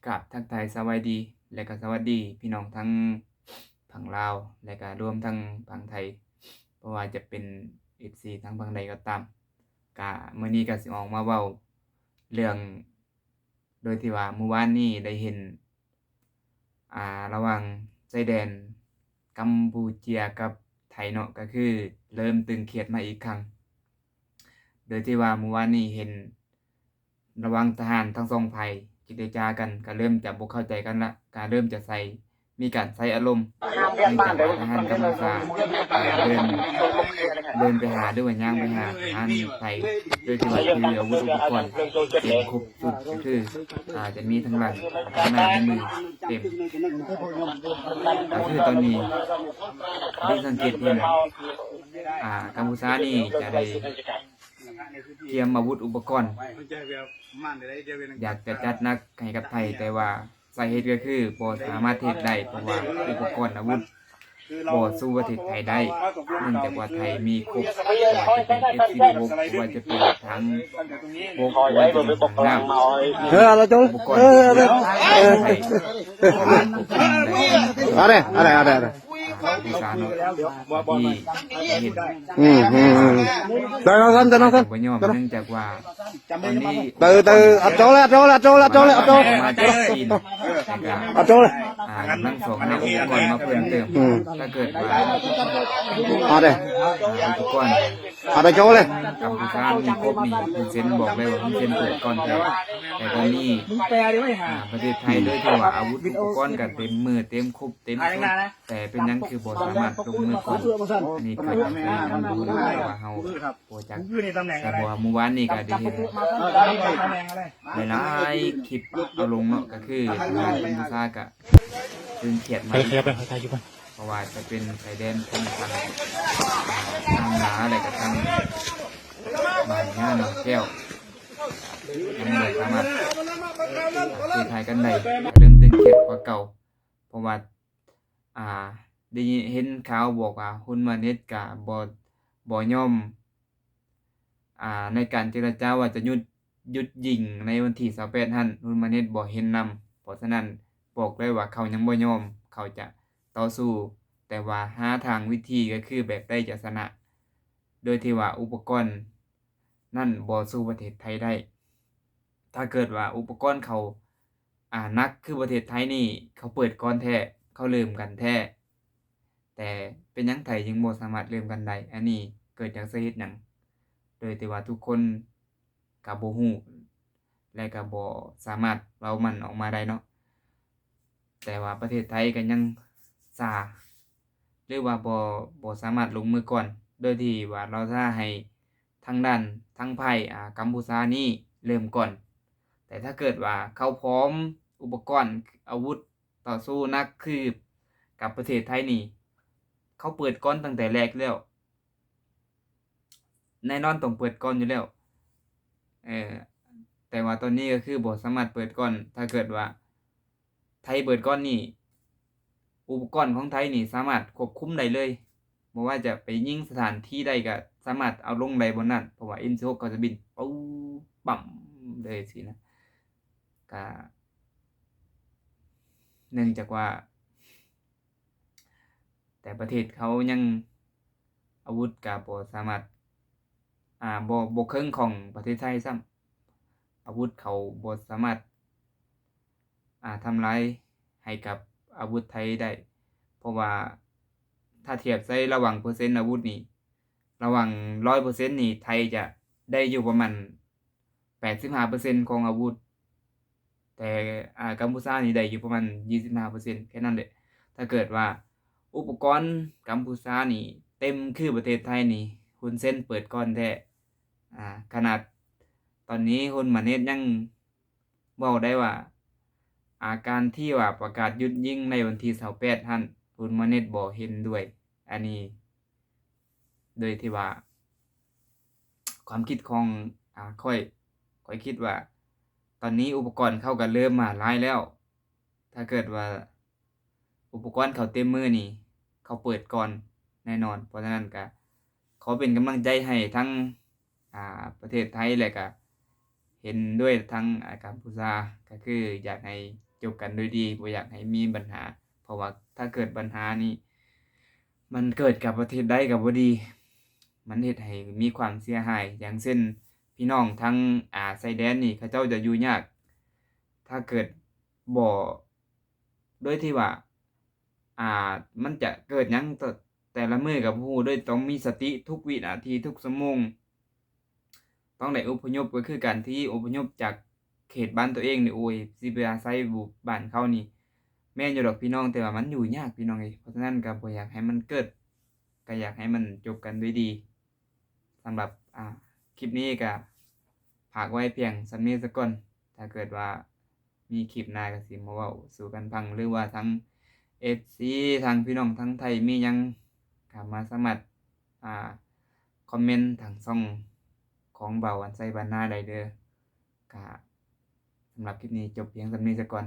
ກາບທັກທາຍສະບາຍດີ ແລະກະສະຫວັດດີພີ່ນ້ອງທັງຝັ່ງລາວ ແລະກະລວມທັງຝັ່ງໄທ ບໍ່ວ່າຈະເປັນເອັຟຊີທາງຝັ່ງໃດກໍຕາມ. ກະມື້ນີ້ກະຊິອອກມາເວົ້າເລື່ອງ ໂດຍທີ່ວ່າມື້ວານນີ້ໄດ້ເຫັນ ອ່າ ລະຫວ່າງຊາຍແດນກຳປູເຈຍກັບໄທເນາະ ກະຄືເລີ່ມຕຶງຄຽດມາອີກຄັ້ງ ໂດຍທີ່ວ່າມື້ວານນີ້ເຫັນ ລະຫວ່າງທະຫານທັງສອງຝ່າຍເຈລະຈາກັນ ກະເລີ່ມຈະບໍ່ເຂົ້າໃຈກັນລະ ກະເລີ່ມຈະໃຊ້ ມີການໃຊ້ອາລົມ ເນື່ອງຈາກວ່າທະຫານກຳປູເຈຍ ເດີນ ເດີນໄປຫາ ຫຼືວ່າຍ່າງໄປຫາທະຫານໄທ ໂດຍທີ່ວ່າຖືອາວຸດອຸປະກອນເຕັມຄົບຊຸດ ກະຄື ອາ ຈະມີທັງຫຼັງ ທັງໜ້າ ໃນມືເຕັມ ກະຄືຕອນນີ້ທີ່ສັງເກດເຫັນ ອາ ກຳປູເຈຍນີ້ຈະໄດ້ ກຽມອາວຸດອຸປະກອນ ຢາກຈະຈັດໜັກໃຫ້ກັບໄທ ແຕ່ວ່າສາເຫດກໍຄືບໍ່ສາມາດເຮັດໄດ້ ເພາະວ່າອຸປະກອນອາວຸດບໍ່ສູ້ປະເທດໄທໄດ້ ເນື່ອງຈາກວ່າໄທມີຄົບ ບໍ່ວ່າຈະເປັນເອັຟສິບຫົກ ບໍ່ວ່າຈະເປັນຖັງບົກ ບໍ່ວ່າຈະເປັນຖັງນ້ຳ ເອີ ເອົາລະຈົງ ອຸປະກອນ ເອີ ເອົາລະ ເອີ ເອົາເດ້ ເອົາເດ້ ເອົາເດ້ ເອົາເດ້ ທີ່ເຫັນ ອືມ ອືມ ອືມ ໄດ້ແລ້ວຊັ້ນ ໄດ້ແລ້ວຊັ້ນ ບໍ່ຍອມ ເນື່ອງຈາກວ່າຕອນນີ້ ເຕີ ເຕີ ອັດໂຈເລີຍ ອັດໂຈເລີຍ ອັດໂຈເລີຍ ອັດໂຈ ອັດໂຈເລີຍ ອາ ກຳລັງຊອກຫາອຸປະກອນມາເພີ່ມເຕີມ ອືມ ຖ້າເກີດວ່າ ເອົາເດ້ ອາ ອຸປະກອນ ອັດໂຈເລີຍ ກຳປູເຈຍມີຄົບນີ້ ຮຸນເຊນບອກເລີຍວ່າຮຸນເຊນເປີດກ່ອນແທ້ ແຕ່ຕອນນີ້ ອາ ປະເທດໄທ ໂດຍທີ່ວ່າອາວຸດອຸປະກອນກະເຕັມມື ເຕັມຄົບ ເຕັມຊຸດ ແຕ່ເປັນຫຍັງຄືບໍ່ສາມາດລົງມືກ່ອນ ອັນນີ້ເກີດຈາກສາເຫດຫຍັງບໍ່ຮູ້ ແຕ່ວ່າເຮົາບໍ່ຈັກ ແຕ່ວ່າມື້ວານນີ້ກະໄດ້ເຫັນຫຼາຍໆຄລິບເອົາລົງເນາະ ກະຄືທາງກຳປູເຈຍກະຕຶງຄຽດມາ ໄປ ໄປ ໄປ ໄປ ຢູ່ເພິ່ນ ເພາະວ່າຈະເປັນຊາຍແດນຂອງທາງ ທາງນາ ແລະກະທາງບ້ານຍາໜອງແກ້ວ ຍັງບໍ່ສາມາດຊື້ຂາຍກັນໄດ້ ເລີ່ມຕຶງຄຽດກວ່າເກົ່າ ເພາະວ່າ ອາ ໄດ້ເຫັນຂ່າວບອກວ່າຮຸນມາເນັດກະບໍ່ ບໍ່ຍອມ ອາ ໃນການເຈລະຈາວ່າຈະຢຸດ ຢຸດຍິງໃນວັນທີຊາວແປດຫັ້ນ ຮຸນມາເນັດບໍ່ເຫັນນຳ ເພາະສະນັ້ນບອກເລີຍວ່າເຂົາຍັງບໍ່ຍອມ ເຂົາຈະຕໍ່ສູ້ ແຕ່ວ່າຫາທາງວິທີກໍຄືແບບໃດຈະຊະນະ ໂດຍທີ່ວ່າອຸປະກອນນັ້ນບໍ່ສູ້ປະເທດໄທໄດ້. ຖ້າເກີດວ່າອຸປະກອນເຂົາ ອາ ໜັກຄືປະເທດໄທນີ້ ເຂົາເປີດກ່ອນແທ້ ເຂົາເລີ່ມກັນແທ້ ແຕ່ເປັນຫຍັງໄທຈຶ່ງບໍ່ສາມາດເລີ່ມກັນໄດ້? ອັນນີ້ເກີດຈາກສາເຫດຫຍັງ? ໂດຍທີ່ວ່າທຸກຄົນກະບໍ່ຮູ້ ແລະກະບໍ່ສາມາດເວົ້າມັນອອກມາໄດ້ເນາະ. ແຕ່ວ່າປະເທດໄທກະຍັງຊ້າ ຫຼືວ່າບໍ່ ບໍ່ສາມາດລົງມືກ່ອນ ໂດຍທີ່ວ່າລໍຖ້າໃຫ້ ທາງດ້ານທາງຝ່າຍ ອາ ກຳປູເຈຍນີ້ເລີ່ມກ່ອນ ແຕ່ຖ້າເກີດວ່າເຂົາພ້ອມອຸປະກອນອາວຸດຕໍ່ສູ້ໜັກຄືກັບປະເທດໄທນີ້ ເຂົາເປີດກ່ອນຕັ້ງແຕ່ແລກແລ້ວ ແນ່ນອນຕ້ອງເປີດກ່ອນຢູ່ແລ້ວ ເອີ ແຕ່ວ່າຕອນນີ້ກໍຄືບໍ່ສາມາດເປີດກ່ອນ ຖ້າເກີດວ່າ ໄທເປີດກ່ອນນີ້ ອຸປະກອນຂອງໄທນີ້ສາມາດຄວບຄຸມໄດ້ເລີຍ ບໍ່ວ່າຈະໄປຍິງສະຖານທີ່ໃດກໍສາມາດເອົາລົງໄດ້ບ່ອນນັ້ນ ເພາະວ່າເອັມສິບຫົກເຂົາຈະບິນປູບປຳເລີຍຊີ້ນະ ກະເນື່ອງຈາກວ່າ ແຕ່ປະເທດເຂົາຍັງ ອາວຸດກະບໍ່ສາມາດ ອາ ບໍ່ ບໍ່ເຄິ່ງຂອງປະເທດໄທຊ້ຳ ອາວຸດເຂົາບໍ່ສາມາດ ອາ ທຳລາຍໃຫ້ກັບອາວຸດໄທໄດ້ ເພາະວ່າຖ້າທຽບໃສ່ລະຫວ່າງເປີເຊັນອາວຸດນີ້ ລະຫວ່າງຮ້ອຍເປີເຊັນນີ້ ໄທຈະໄດ້ຢູ່ປະມານ ແປດສິບຫ້າເປີເຊັນຂອງອາວຸດ ແຕ່ ອາ ກຳປູເຈຍນີ້ໄດ້ຢູ່ປະມານຊາວຫ້າເປີເຊັນ ແຄ່ນັ້ນແຫຼະ. ຖ້າເກີດວ່າອຸປະກອນກຳປູເຈຍນີ້ເຕັມຄືປະເທດໄທນີ້ ຮຸນເຊນເປີດກ່ອນແທ້ ອາ ຂະໜາດຕອນນີ້ຮຸນມາເນັດຍັງເວົ້າໄດ້ວ່າ ອາ ການທີ່ວ່າປະກາດຢຸດຍິງໃນວັນທີຊາວແປດຫັ້ນ ຮຸນມາເນັດບໍ່ເຫັນດ້ວຍ ອັນນີ້ ໂດຍທີ່ວ່າ ຄວາມຄິດຂອງ ອາ ຂ້ອຍ ຂ້ອຍຄິດວ່າ ຕອນນີ້ອຸປະກອນເຂົາກໍເລີ່ມມາຫຼາຍແລ້ວ ຖ້າເກີດວ່າອຸປະກອນເຂົາເຕັມມືນີ້ ເຂົາເປີດກ່ອນແນ່ນອນ. ເພາະສະນັ້ນກໍຂໍເປັນກຳລັງໃຈໃຫ້ທັງ ອາ ປະເທດໄທ ແລະກະເຫັນດ້ວຍທັງ ອາ ກຳປູເຈຍ ກໍຄືຢາກໃຫ້ ຈົບກັນໂດຍດີ ບໍ່ຢາກໃຫ້ມີບັນຫາ ເພາະວ່າຖ້າເກີດບັນຫານີ້ ມັນເກີດກັບປະເທດໃດກໍບໍ່ດີ ມັນເຮັດໃຫ້ມີຄວາມເສຍຫາຍ ຢ່າງເຊັ່ນ ພີ່ນ້ອງທາງ ອ່າ ຊາຍແດນນີ້ ເຂົາເຈົ້າຈະຢູ່ຍາກ ຖ້າເກີດບໍ່ ໂດຍທີ່ວ່າ ອ່າ ມັນຈະເກີດຫຍັງແຕ່ລະມື້ກໍບໍ່ຮູ້ ໂດຍຕ້ອງມີສະຕິທຸກວິນາທີ ທຸກຊົ່ວໂມງ ຕ້ອງໄດ້ອົບພະຍົບ ກໍຄືການທີ່ອົບພະຍົບຈາກເຂດບ້ານຕົວເອງນີ້ ໂອ້ຍ ຊິໄປອາໄສຢູ່ບ້ານເຂົານີ້ ແມ່ນຢູ່ດອກພີ່ນ້ອງ ແຕ່ວ່າມັນຢູ່ຍາກພີ່ນ້ອງເອີຍ ເພາະສະນັ້ນກໍບໍ່ຢາກໃຫ້ມັນເກີດ ກໍຢາກໃຫ້ມັນຈົບກັນດ້ວຍດີ. ສຳລັບ ອ່າ ຄລິບນີ້ກໍຝາກໄວ້ພຽງສ່ຳນີ້ສາກ່ອນ ຖ້າເກີດວ່າມີຄລິບໜ້າກໍຊິມາເວົ້າສູ່ກັນຟັງ ຫຼືວ່າທາງເອັຟຊີ ທາງພີ່ນ້ອງທາງໄທມີຫຍັງກໍມາສາມາດ ອ່າ ຄອມເມັນທາງຊ່ອງຂອງບ່າວອັນໄຊບ້ານນາໄດ້ເດີ. ກະສຳລັບຄລິບນີ້ຈົບພຽງສ່ຳນີ້ສາກ່ອນ